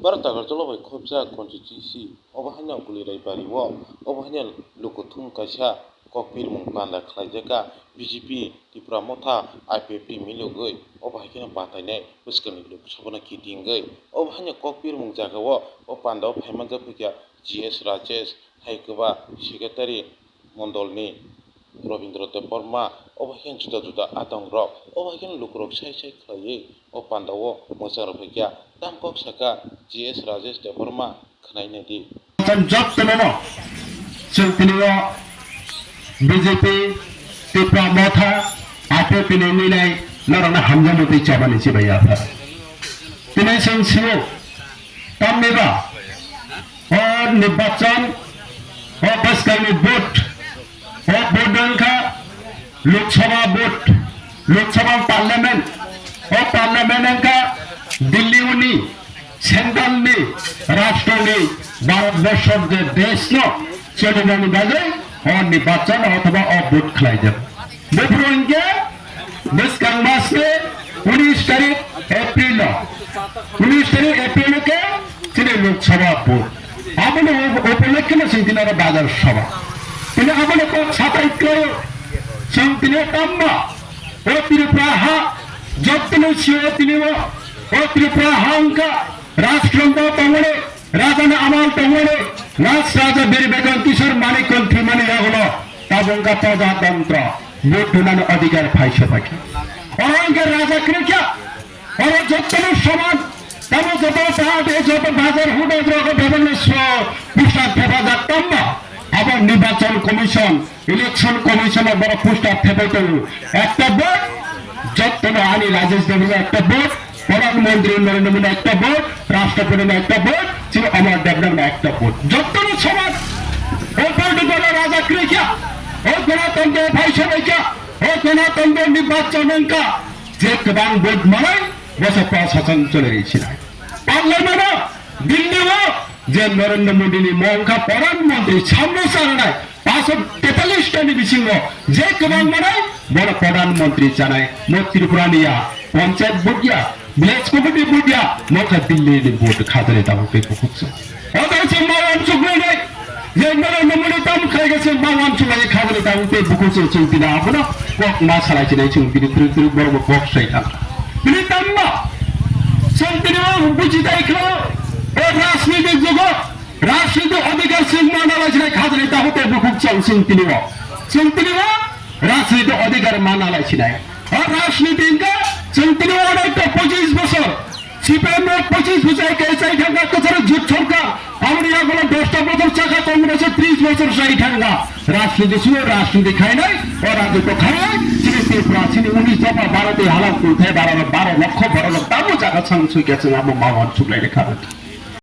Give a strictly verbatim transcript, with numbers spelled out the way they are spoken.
Bharat Agartala bai khobjak constituency, obo haino Guliraibario, obo haino lukuthum kaisa kokpirmung panda khlaijak kha B J P, Tipra Motha, I P F T milogwi, obo hai kheno patainai bwskangni Lok Sabhano kitingwi. Obo haino kokpirmung jagao o pandao phaimanjak phaikha G S Rajesh, hai kwba secretary mondolni Robindra Debbarma, obo hai kheno juda juda adongrok, obo hai kheno lukurok sai sai khlaiwi o pandao mwchang rwphaikha. Tamo kok sakha G S Rajesh Debbarma, khwnai naidi. Chwng jotono no, chwng tini o B J P, Tipra Motha, I P F T ni nini norokno hamjakmung twi chobani chibai ya pha. Tini chwng sio, tamni ba, o nirbachan, o bwskangni vote, o vote wngkha Lok Sabha vote, Lok Sabha parliament, o parliament wngkha Delhi uni, central ni, rashtroni, Bharat borshor je desh no cholinani bagwi o nirbachan othoba o vote khlaijak. Buphuru hinkhe bwskang mas ni unis tarik April o, unis tarik April o khe chini Lok Sabha vote. Aboni up-, upolokhe no chwng tini oro bazar sabha. Tini aboni kok satai khlaio, chwng tini tamma o Tripura ha, jottoni sio tini o, o Tripura ha wngkha rajtantro tongmani, rajani amal tongmani, raj raja Bir Bikram Kishore Manik Khan thwimani yagulo tabuk wngkha prajatantra, vote rwnani adhikar phai sophaikha. Oro wngkha raja kwrwikha, oro jottoni soman, tamo joto party, joto bazar huda joto bebonno so poster thepajak tamba, abo nirbachan commission, election commission o borok poster thepai tongo. Ekta vote, jotono ani Rajesh Debbarma ekta vote, Pradhan Mantri Narendra Modi ekta vote, Rashtrapati no ekta vote, chini Amar Debbarma no ekta vote. Jotono soman, o political raja kwrwikha, o Ganatantro phai sophaikha, o Ganatantro nirbachan wngkha, je kwbang vote manai, bosa prashasan chole ri sinai. Parliament o, Delhi o, je Narendra Modi ni mung wngkha Pradhan Mantri, samno chanai, paanch sho tetalis ta ni bisingo, je kwbang manai, bono Pradhan Mantri chanai, mo Tripura ni ya, panchayat vote ya, village committee vote ya, mo kha Delhi ni vote khajani tabuk tei bukhuk se. O tai se ma wan chuknai nai, je Narendra Modi tam khai ga se ma wan chuknai khajani tabuk tei bukhuk se chwng tini abono kok ma salai chinai chwng tini trik trik borok bo kok sai thang. Tini tamma, chwng tini o buji dai kho, o rajnitik jugo, rajnitik adhikar chwng ma nalai chinai khajani tabuk tei bukhuk chwng chwng tini o. Chwng tini o, rajnitik adhikar ma nalai chinai. O rajniti hwnkhe chwng tini o onek ta pochis bosor, C P M rok pochis bosor hai khe chai thangkha kwcharo jut sorkar. Aboni yagulo dos ta bosor chakha, Congress o tris bosor chai thangkha. Rajniti suyo rajniti khainai, o rajniti khainai, chini Tripura, chini unis dopha, baro ti halam kulthai, baro, baro lokho, baro lok, tamo jaga chang sui khe chwng amo ma wan chuklai le kha.